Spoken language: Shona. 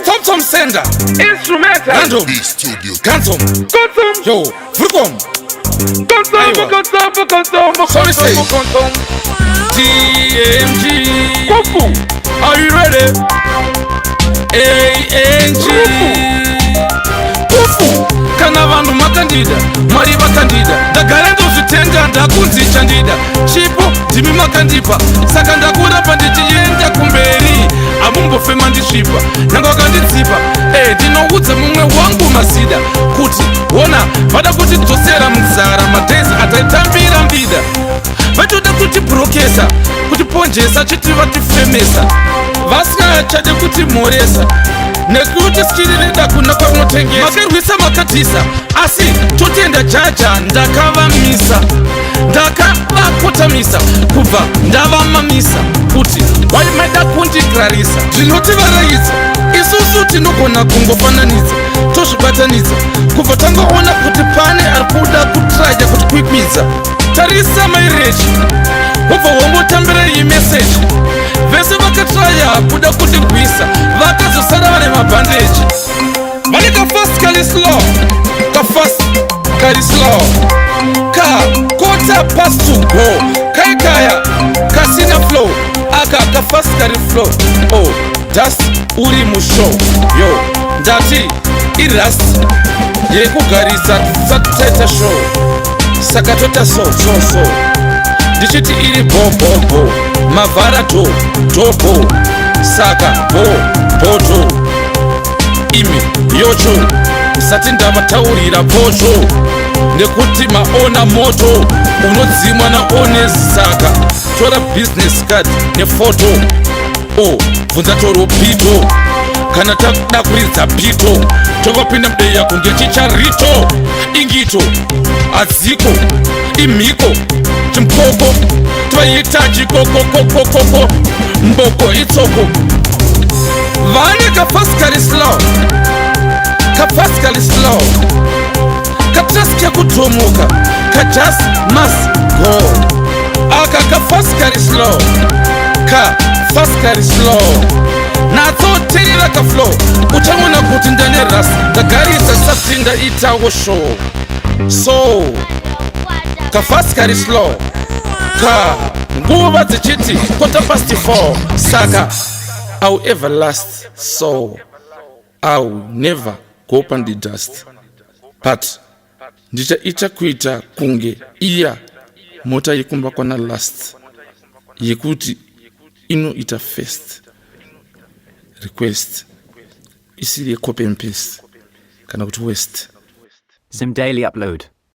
Tom Sender. Instrumental. Random. Studio. Gansom. Consum. Yo, Frukom. Consum. Aiwa. Consum. Consum. Sorry, say. Consum. TMG. Kufu. Are you ready? ANG. Kufu. Kana vanhu makandida, Mwari vakandida, ndagara ndozvitenga, ndakunzi chandida, chipo ndimi makandipa, saka ndakurapa ndichienda kumberi, hamumbofema ndisvipa, nyange wakandidzipa. Ndinoudza mumwe wangu Masida kuti ona vada kutidzosera munzara, madays ataitambira mbida, vatoda kutibrokesa, kutiponjesa, chiti vatifemesa, vasingachade kutimhoresa nekuti skiri reda kuna kwarinotengesa. Makarwisa, makatisa, asi totenda jaja. Ndakavamisa, ndakavakotamisa, kubva ndavamamisa kuti waimaida kundigarisa. Zvinotivaraidza, isusu tinogona kungofananidza, tozvibatanidza, kubva tangoona kuti pane ari kuda kutraya kutikwikwidza. Tarisa mairechi, wobva wongotambira iyi meseji. Vese vakatraya kuda kutigwisa vakazosara vane mabhandeji. Vane kafast kali slow, kafast kali slow, ka quarter past to go, kaikaya kasina flow. Aka kafast kari flow. Oh, dust uri mushow. Yo, ndati irust yekugarisa tisati show, saka tota so so so, ndichiti iri bo bo bo, mavhara do do bo, saka bo bodo imi yocho usati ndavataurira pocho, nekuti maona moto unodzimwa naone. Saka tora business card nefoto o bvunza toropito. Kana tada kuridza pito, tovapinda mudeya kunge chicharito. Ingito hadziko, imhiko chimukoko, tovaita chikokokokokoko, mboko itsoko. Vane kafast kari slow, kafast kari slow, katrasi kekutomuka, kajust must go. Aka kafast kari slow, kafast kari slow, natsoteerera kaflow, uchaona kuti ndane ras, ndagarisa sati ndaitawo show. So kafast kari slow, ka nguva dzichiti 4:15, saka I'll ever last, so I'll never go pan the dust, but ndichaita kuita kunge iya mota yekumba kwana last, yekuti inoita first request isiri yecopy and paste kana kuti west. Some daily upload.